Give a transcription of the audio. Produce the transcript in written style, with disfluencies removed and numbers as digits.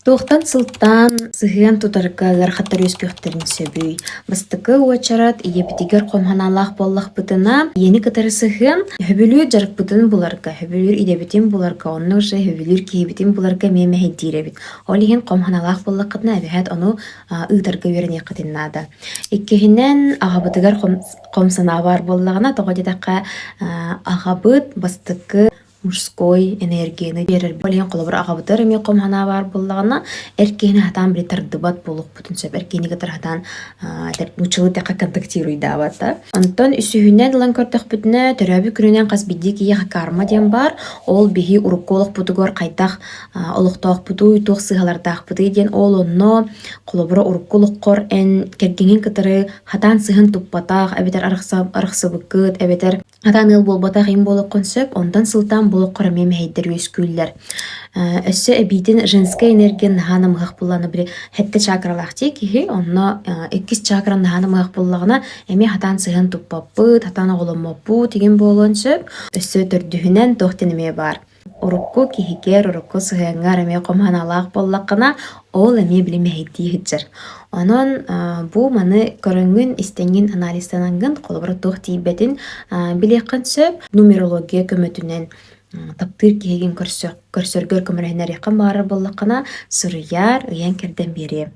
Туохтан сылтаан сыһыан тутарга ыарахаттар үөскүөхтэрин сөбүй? Бастакы уочарат ийэбитигэр хом санаалаах буоллахпытына, ийэни кытары сыһыан сөбүлүүр дьарыкпытын буларга, сөбүлүүр идэбитин буларга, онно уже сөбүлүүр киһибитин буларга эмиэ мэһэйдиир эбит. Ол иһин хом санаалаах буоллаххытына, эбэһээт ону ыытарга үөрэниэххитин наада. Иккиһинэн, аҕабытыгар хом санаа баар буоллаҕына, тоҕо диэтэххэ, аҕабыт бастакы мужской энергияны биэрэр. Ол иһин холобур аҕабытыгар эмиэ хом санаа баар буоллаҕына, эр киһини сатаан били тардыбат буолуохпутун сөп. Эр киһини кытары сатаан нууччалыы эттэххэ контактируйдаабат да. Онтон үсүһүнэн ылан көрдөхпүтүнэ, төрөөбүт күнүнэн хас биирдии киһиэхэ карма диэн баар. Ол биһи урукку олохпутугар хайдах олохтоохпутуй, туох сыыһалардаахпытый диэн ол онно холобура урукку олоххор эн кэргэҥҥин кытары хатаан сыһын туппатах эбэтэр арахсыбыккыт эбэтэр Атаан ыал буолбатах им буолуоххун сөп, онтон сылтаан бу олоххор эмиэ мэһэйдэр үөскүүллэр. Өссө эбиитин женская энергия наһаа намыһах буоллаҕына, били сэттэ чакралаах дии киһи, онно иккис чакра наһаа намыһах буоллаҕына, эмиэ хатаан сыһыан туппаппыт, хатаан оҕоломмоппут игин буолуон сөп. Өссө төрдүһүнэн туох диэн эмиэ баар. Урукку киһигэр, урукку сыһыаҥҥар эмиэ хомуһаналаах буоллаххына, ол эмиэ били мэһэйдии сылдьар. Онон бу маны көрөҥҥүн, истэҥҥин, анализтанаҥҥын, холобура туох тиийбэтин билиэххин сөп. Нумерология көмөтүнэн таптыыр киһигин көрсөргөр көмөлөһүннэриэххин баҕарар буоллаххына, суруйаар, ыйан-кэрдэн биэриэм.